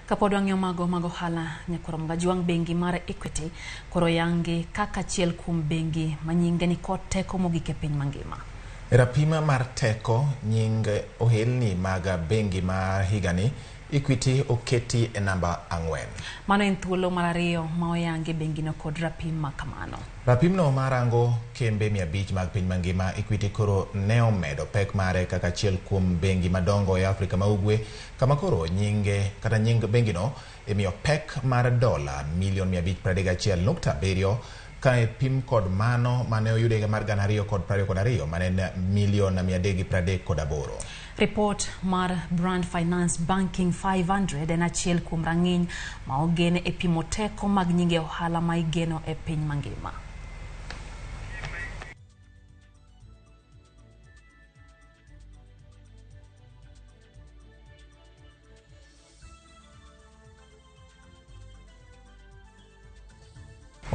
Kapod wang'iyo mago mag ohala, Nyakwar Mgajwang' bengi mar Equity koro yangi kaka achiel kuom bengi ma nyinge ni kod teko mogik e piny mangima. E rapim mar teko nying ohelni mag bengi mar higani, Equity oketi e namba 4. Mano en thuolo mar ariyo ma oyangi bengino kod rapim ma kamano. Rapimno marango kembe 500 mag piny mangima, Equity koro ne omedo pek mare kaka achiel kuom bengi madongo e Afrika ma Ugwe, kama koro nyinge kata nying bengino imiyo pek mar dola milion 531.7 ka e pim kod mano mane oyudo higa mar 2022 mane en milion 338. Ripot mar Brand Finance Banking 500 en achiel kuom rang'iny ma ogen e pimo teko mag nyinge ohala ma igeno e piny mangima.